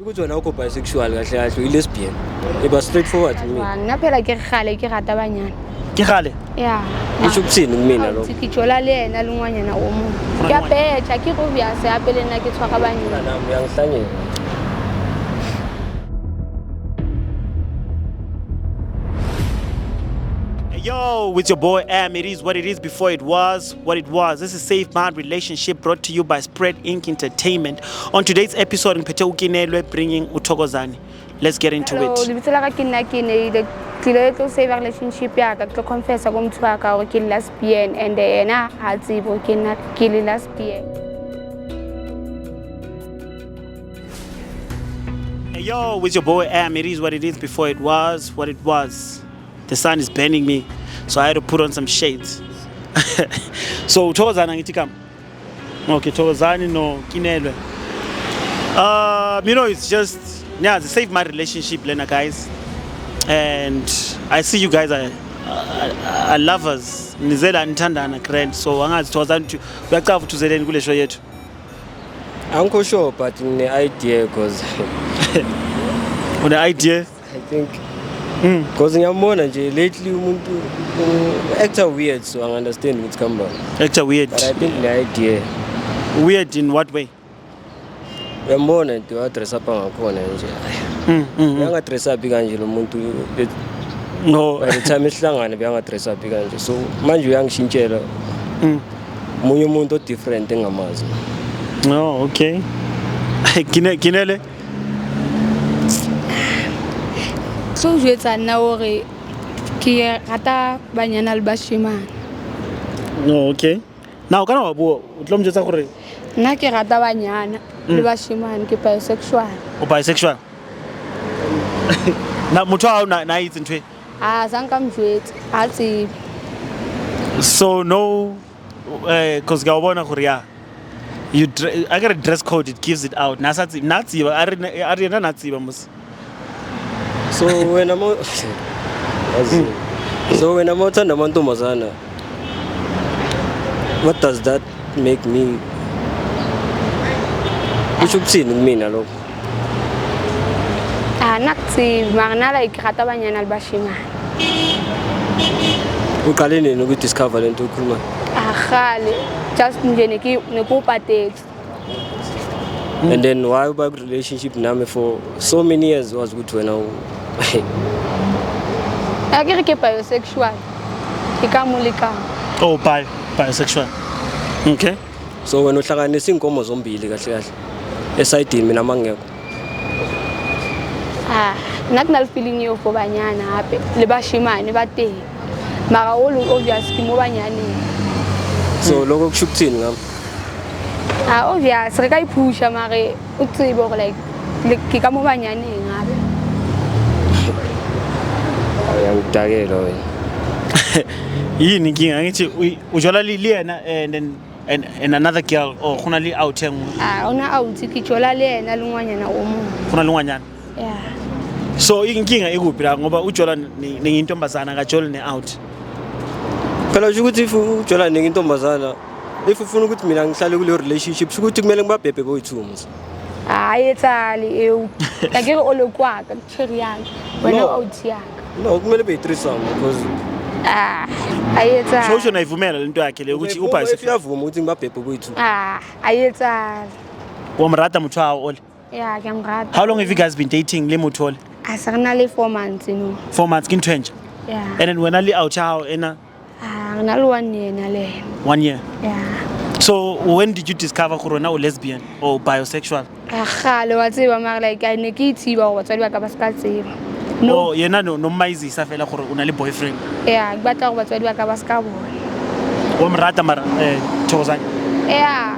Ukuthi wena ukho bisexual kahle kahle uyi-lesbian, iba straightforward kumina. Nna phela ke kgale ke rata banyana. Ke kgale? Ya. Kusho ukuthini kumina lokho? Ke jola le yena le ngwanyana o mong. Ke a betjha, ke obvious hape le nna ke tshwara banyana. Nami uyangihlanyela. Yo, with your boy Am. It is what it is before it was what it was. This is Safe Mind Relationship brought to you by Spread Inc. Entertainment. On today's episode, ngiphethe uKinelwe bringing uThokozani. Let's get into Hello, it. lebitso la ka ke nna ke Neile. Tlile tlo save relationship ya ka, ke tlo confessa ko motho wa ka hore ke lesbian and yena ha tsebe hore ke nna ke le lesbian. Hey, yo, with your boy Am. It is what it is before it was what it was. The sun is burning me, so I had to put on some shades. So Thokozani angithi come. Okay, Thokozani no Kinelwe. You know, it's just yeah, it's save my relationship, Lena guys. And I see you guys are lovers. Nizela nithandana grand. So angazi Thokozani ukuthi uyacava ukuthi uzeleni kule show yethu. Angikho sure but ngine-idea cause Une idea? I think cause ngiyambona nje lately umuntu actor weird, so I understand ukuthi khamba. Actor weird. But I think ngine-idea. Weird in what way? Uyambona nje wa-dress up ngakhona nje. Uyanga-dress up kanje lo muntu No. by the time esihlangane beyanga-dress up kanje. So manje uyangishintshela. Omunye umuntu o-different engamazi. No, okay. Kinele? Tlo jwetsa nna hore ke rata banyana le bashemane. No, okay. Now kana wa bua, o tlo mjwetsa gore Nna ke rata banyana le bashemane, ke bisexual. O bisexual. Na motho wa hao na itse ntho e? Ah, sa nka mjwetsa, ha tsebe. So no, cause ke a bona gore ya you I got a dress code, it gives it out. Na sa tseba, na tseba, a re yena na tseba mos. So wena mo Yazi. So wena mo uthanda amantombazana, what does that make me? Kusho ukuthini kumina lokho? Ah, nna ke tsebe, mara nna like rata banyana le bashemane. Uqale nini ukudiscover le nto okhuluma? Ah, kgale, just nje ne ke ne ke o patetse. And then why uba relationship nami for so many years wazi ukuthi wena A ke re ke bisexual. Ke ka mo le ka. Oh, bisexual. Okay. So wena uhlanganisa inkomo zombili kahle kahle. Esayidini mina mangekho. Ah, nna ke na le feeling eo for banyana hape le bashemane ba teng. Mara o le obvious ke mo banyaneng. So lokho kusho ukuthini ngami? Ah, obvious re ka iphusha mare o tsebe hore like ke ka mo banyaneng hape. Uyangidakela wena. Yini inkinga ngithi ujola le yena and then and another girl or gona le out e nngwe? Ah, ona out ke jola le yena le ngwanyana o mong. Gona le ngwanyana. Yeah. So inkinga ikuphi la ngoba ujola nengintombazana akajoli ne out. Phela usho ukuthi if ujola nengintombazana, if ufuna ukuthi mina ngihlale kule relationship, sho ukuthi kumele ngibabhebhe boyi-two mos. Hayi etsale eo. Ka ke re o le kwa ka cherry ya ka. Wena No. out ya ka. No, kumele be threesome because Ah, ayetsale. So usho nayivumela lento yakhe le ukuthi Uyayivuma if ubisexual. uyavuma ukuthi ngibabhebhe boyi-two. Ah, ayetsale. Wa mo rata motho wa hao ole? Yeah, ke a mo rata. How long have you guys been dating le motho ole? A se re na le 4 months no. 4 months ke ntho e ntjha. Yeah. And then wena le out ya hao ena? Ah, re na le 1 year na le yena. 1 year. Yeah. So when did you discover gore wena o lesbian or bisexual? Ah, kgale wa tseba mara like I ne ke ithiba hore batswadi ba ka ba ska tseba. No. Oh, yena no mmaizisa fela gore o na le boyfriend. Yeah, ke batla hore batswadi ba ka ba ska bona. Wa mo rata mara Thokozani? Yeah.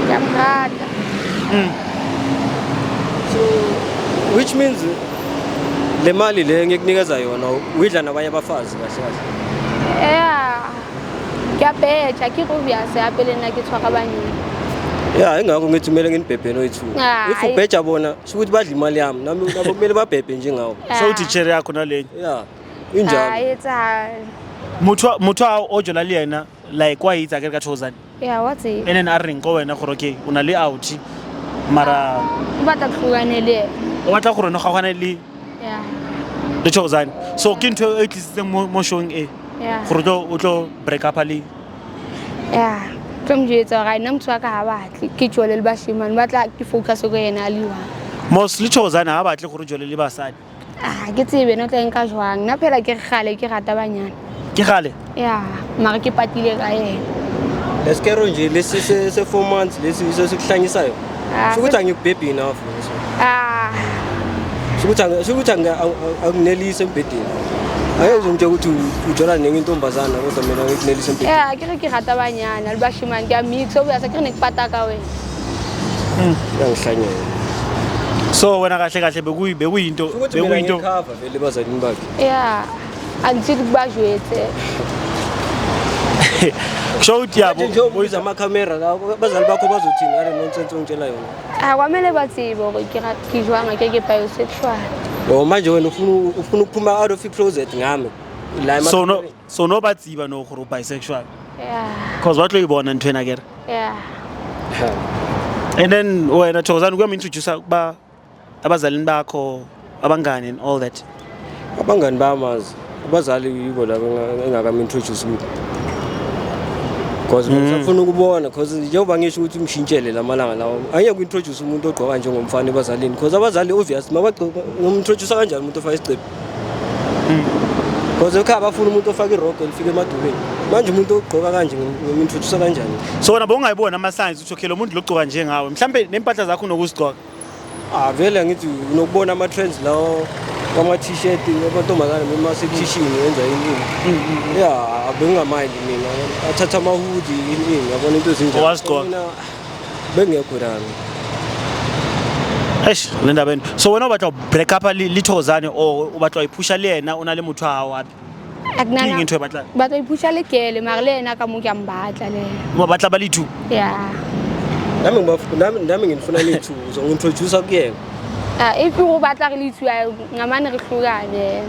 Ke a mo rata. So which means le mali le ngikunikeza yona uyidla nabanye abafazi kahle kahle. Yeah. Ke a betjha, ke obvious hape le nna ke tshwara banyana. Yeah, ingakho ngithi kumele nginibhebhe noyi-two. Ah, If ubheja bona, sho ukuthi badla imali yami, nami nabo kumele babhebhe njengawe. So uthi cherry yakho nalenye. Yeah, injalo. Ah, etsale. Motho wa o jola le yena like wa itse a ke re ka Thokozani. Yeah, wa tseba. And then a reng ko wena gore okay, o na le out. Mara O batla ke hlokane le yena. O batla gore no gaogane le Yeah. le Thokozane. So ke ntho e tlisitseng mo showng e Yeah. gore o tlo break up le Yeah. Tlo mo jwetsa hore nna motho wa ka ha batle ke jole le bashemane, batla ke focus ko yena a le one. Mos le Thokozane ha batle gore jole le basadi. Ah, ke tsebe no tla nka jwang. Nna phela ke kgale ke rata banyana. Ke gale. Yeah, mara ke patile ka yena. Lesikero nje lesi se 4 months lesi sesikuhlanyisayo. Ah, Sho ukuthi angikubhebhi enough. Ah, Sho ukuthi anginelisi embhedeni. Angeke ngitshela ukuthi ujola nenye intombazana kodwa mina ngikunelisa embhedeni. Yeah, ke re ke rata banyana le bashemane, ke a mix obvious, ke re ne ke pata ka wena. Uyangihlanyela. So wena kahle kahle bekuyinto Ukuthi mina bekuyinto ngikhava vele ebazalini bakhe. Yeah. Until ba jwetse. Kusho ukuthi yabo Manje njengoba ubiza amakhamera la, abazali bakho bazothini ngale nonsense ongitshela yona? Ah, kwamele ba tsebe hore ke jwang, ke bisexual. Oh, manje wena ufuna ukuphuma out of i-closet ngami la So no emakhamereni? So no ba tsiba no gore o bisexual. Yeah. Cause ba tlo e bona ntho ena kere. Yeah. And then wena Thokozane kuyam-introduce kuba abazalini bakho, abangani and all that. Abangani bayamazi, abazali yibo laba engakam-introduce kubo because ngisafuna ukubona, because njengoba ngisho ukuthi ngishintshele lamalanga lawa, angeke ku-introduce umuntu ogqoka njengomfana ebazalini, because abazali obvious mabagqoka, ngom-introduce kanjani umuntu ofaka isicephu? Because ekhaya bafuna umuntu ofaka irokho elifika emadubeni. Manje umuntu ogqoka kanje ngim-introduce kanjani? So wena bowungayibona ama-signs ukuthi okay, lo muntu logcoka njengawe, mhlambe nempahla zakho unokuzigcoka? Ah, vele angithi unokubona ama-trends lawo kwama-t-shirt amantombazane bemasekhishini yenza ini ini. Ya, bengingamayindi mina, athatha ama-hoodie, ini ini, yabona into ezinjalo. Owazigqoka? Mina bengekho lami. Eish, le ndaba eno. So wena o batla ho break up le Thokozane or o batla ho iphusha le yena o na le motho wa hao hape? A ke Ke eng nahana ntho e batlang? Batla ho iphusha le kele, mara le yena ka mo ke a mbatla le yena. O batla ba le two? Yeah. Nami ngifuna ni-two, uzongi-introduce kuyena. Ah, if o batla re le two, ngamane re hlokane.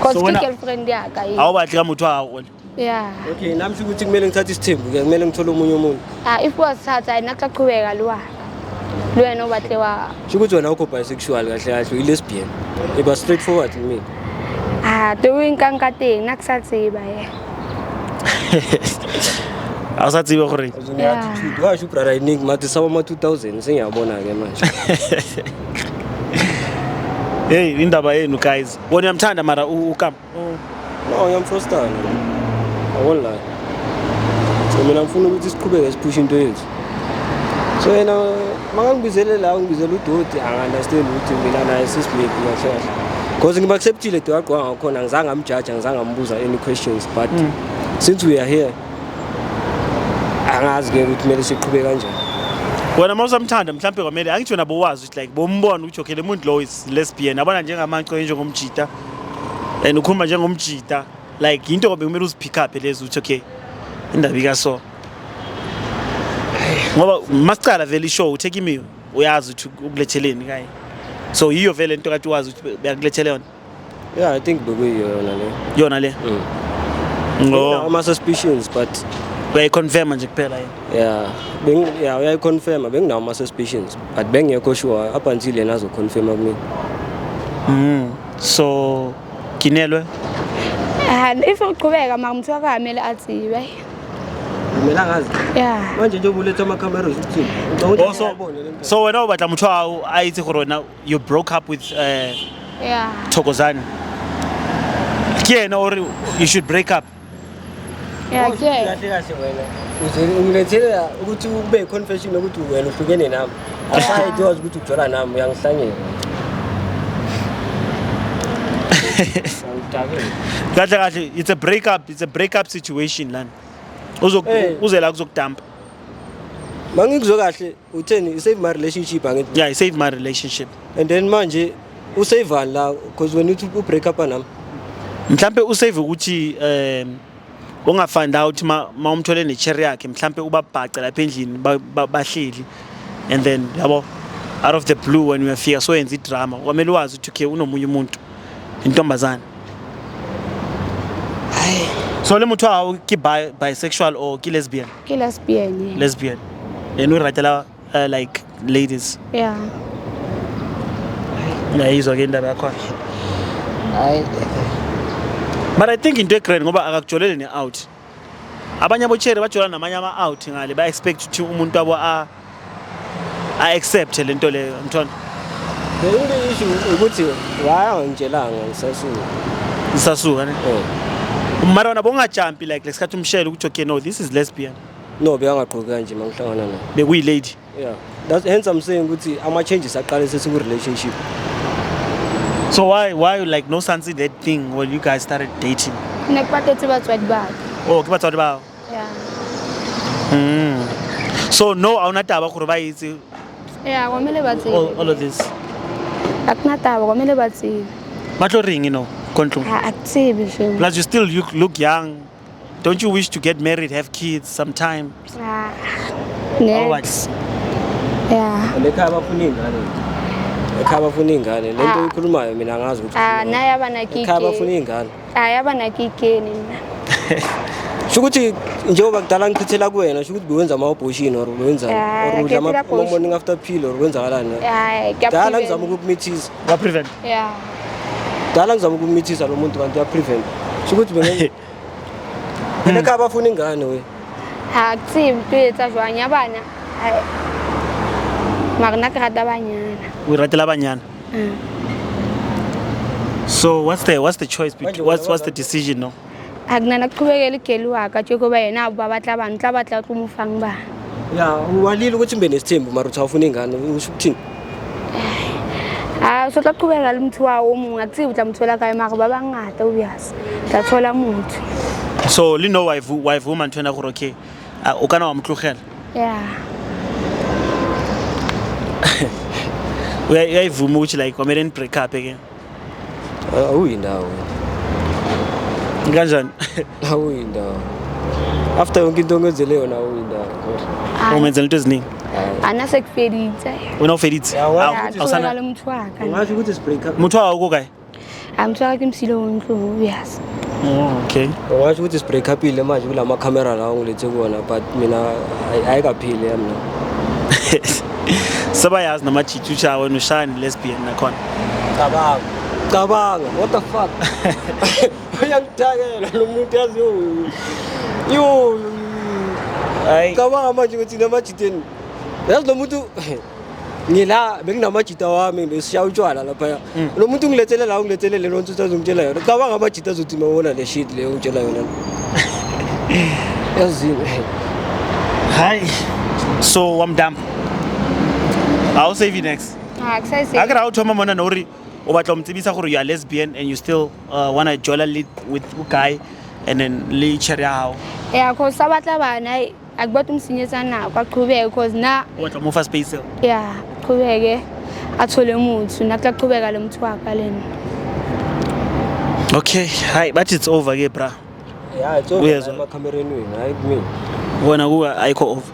Cause So ke wena girlfriend ya ka e. Ha o batle ka motho wa hao ole? Yeah. Okay, nami sho ukuthi kumele ngithathe isithembu-ke, kumele ngithole omunye umuntu. Ah, if wa thatha nna ke tla qhubeka le wa. Le wena o batle wa. Sho ukuthi wena awukho bisexual kahle kahle, uyi-lesbian, iba straight forward kumina. Ah, to o nkang ka teng, nna ke sa tseba ye. Ha o sa tsebe gore Une-attitude, washo ubrother iningi mati sawama-2000, sengiyabona-ke manje. Hey, indaba yenu guys. Wena uyamthanda mara ukam? No, ngiyamfrostana, I won't lie. So mina ngifuna ukuthi siqhubeke siphushe into yethu. So yena makangibizele la, ungibizele udoti, angi-understand ukuthi mina naye sesimephi kahle kahle, because ngiba-acceptile do agqoka ngakhona, angizange amjaja, angizange ambuza any questions, but since we are here, angazi-ke ukuthi kumele siqhube kanjani. Wena mawusamthanda mhlambe kwamele angithi wena bowazi ukuthi like bombona ukuthi okay, le muntu lo is lesbian, yabona njengamanco njengomjita and ukhuluma njengomjita, like into bekumele uzipick up lezi ukuthi okay, indaba ika so ngoba masicala vele ishow uthe kimi uyazi ukuthi ukuletheleni kaye, so yiyo vele into kade wazi ukuthi beyakulethele yona. Yeah, I think bekuyiyo yona le. Yona le. Nginawo Ngo ama-suspicions, but uyayiconfirma nje kuphela yena? Yeah, yeah, uyayiconfirma. Benginawo ama-suspicions but bengekho sure up until yena azoconfirma kumina. So kinelwe Ah, if o qhubeka mara motho wa ka mele a tsebe. Kumele angazi? Yeah. Manje njengoba uletha amakhamera ukuthini? Ngicabanga Oh, ukuthi so ayabona le nto. So wena o batla motho wa hao a itse gore wena you broke up with Yeah. Thokozane, ke yena ore you should break up? Yeah, ke. Kahle kahle wena uze ungilethele ukuthi kube i-confession yokuthi wena uhlukene nami, aside wazi ukuthi ujola nami, uyangihlanyela. Angidakele. Kahle kahle it's a break up situation lana. Eh. Uze la kuzokudampa. Mangikuzwe kahle, utheni? I-save my relationship, angithi? Yeah, save my relationship. And then manje usavani la? Because wena uthi u-break up nami. Mhlambe usave ukuthi ungafind out ma umthole necherry yakhe, mhlambe ubabhace lapha endlini bahleli and then yabo out of the blue when uyafika so yenza idrama, kwamele wazi ukuthi okay, unomunye umuntu, intombazane. So le motho wa hao ke bisexual or ke lesbian? Ke lesbian, yeah. Lesbian, yena o ratela like ladies. Yeah. Ngiyayizwa ke indaba yakhona. Hayi. But I think into egrand ngoba akakujolele ne-out. Abanye abocherry bajola namanye ama-out ngale, ba-expect ukuthi umuntu wabo a-accept le nto leyo, mthona. The only issue ukuthi why angangitshelanga ngisasuka. Ngisasuka ne? Eh. Mara wona bongajampi like lesikhathi umshele ukuthi okay, no, this is lesbian. No, bekangagqoki kanje mangihlangana naye. Bekuyi-lady. Yeah. That's hence I'm saying ukuthi ama changes aqale sesiku relationship. So why like no sense that thing when you guys started dating? Ne ke patetse batswadi ba ka. Oh, ke batswadi bao. Yeah. So no, a ona taba gore ba itse Yeah, kwamele ba tsebe. all of this. Ha ke na taba, kwamele ba tsebe. Ba tlo reng, ko ntlong? Ha ke tsebe shame. Plus you still look young. Don't you wish to get married, have kids sometime? Ah. Or what? Next. Yeah. Ekhaya bafuna iy'ngane. Ekhaya bafuna iy'ngane. Le nto Ah. oyikhulumayo mina angazi ukuthi Ah, ukhuluma na ya bana ke Ekhaya bafuna iy'ngane. Ah, ya bana ke ikene nna. Sho ukuthi njengoba kudala ngichithela kuwena, sho ukuthi bewenza ama-abortion or bewenzani? Ah, Or udla ke phela ama-morning after pill or kwenzakalani? Hayi, ke a Dala prevent. ngizama ukukumithisa. Ba prevent. Yeah. Dala ngizama ukumithisa lo muntu kanti uya-prevent. Sho ukuthi bengenza. Phela ekhaya bafuna ingane we. Ha ke tsebe ke etsa jwang ya bana. Hai. Mara nna ke rata banyana. We ratela banyana. So what's the choice Manje what's the wena decision no? Ha ke nahana ke qhubekele girl wa ka tje ko ba yena ba batla bana, tla batla tlo mo fang bana. Ya, walile ukuthi ngibe nesithembu mara uthi awufuna ingane, usho ukuthini? Ah, so tla qhubeka le motho wa o mong, ha ke tsebe o tla mo thola kae mara ba bangata obvious. Tla thola motho. So le no wife wife woman ntho ena gore okay, o kana wa mo tlogela. Yeah. Uyayivuma ukuthi like kwamele ni break up again. Awuyindawo. Kanjani? Awuyindawo. After yonke into ongenzele yona awuyindawo. Umenzela into eziningi. Ana se ke feditse. Wena o feditse. Ya, wa- Ya, qhubeka le motho wa ka. Ungasho ukuthi si-break up. Motho wa hao ko kae? Ha motho wa ka ke mosile o ntlong obvious. Oh, okay. Ungasho ukuthi si-break up-ile manje kulama camera lawa ongilethe kuwona, but mina ayikaphili yami mina. Sebayazi namajiji uthi wena ushaya ne-lesbian nakhona. Cabanga. Cabanga, what the fuck? Uyangidakela lo muntu yazi yo. Yo. Hayi. Cabanga manje ukuthi namajiteni. Yazi lo muntu ngila benginamajita wami besishaya utshwala lapha. Lo muntu ungilethele la ungilethele le nto uzongitshela yona. Cabanga amajita azothi mawona le shit le ungitshela yona. Yazini. Hayi. So wamdampa. Awu save next. Ha ke sa e A ke ra o thoma mona no hore o batla ho mo tsebisa gore you are lesbian and you still wanna jola with a guy and then le cherry ya hao. Yeah, cause sa batla bana, a ke batle mo senyetsa nako, a qhubeke cause na O batla mo fa space seo. Yeah, qhubeke a thole motho, nna ke tla qhubeka le motho wa ka le nna. Okay, hi, but it's over ke bra. Yeah, it's over. Uyezwa? Emakhamereni wena, hayi kumina. Wena kuwe ayikho over.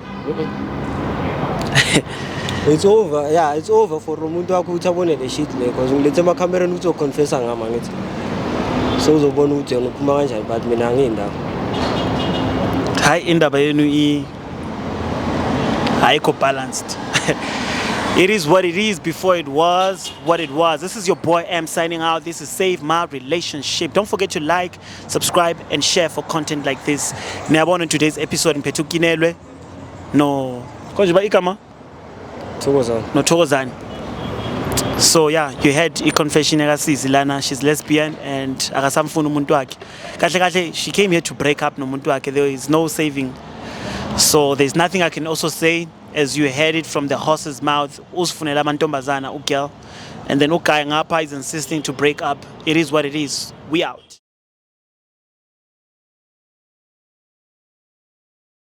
It's over. Yeah, it's over for umuntu wakho ukuthi abone le shit le because ngilethe emakhamereni ukuthi uzoconfessa ngami ngithi. So uzobona ukuthi yena uphuma kanjani, but mina angiyindaba. Hayi, indaba yenu i ayikho balanced. It is what it is before it was what it was. This is your boy M signing out. This is Save My Relationship. Don't forget to like, subscribe, and share for content like this. Niyabona in today's episode ngiphethe uKinelwe no konje ba igama Thokozani. no Thokozani. So yeah, you heard i-confession yakasisi lana. She's lesbian and akasamfuni umuntu wakhe. Kahle kahle, she came here to break up nomuntu wakhe. There is no saving. So there's nothing I can also say, as you heard it from the horse's mouth. Usifunela amantombazana ugirl, and then uguy ngapha is insisting to break up. It is what it is. We out.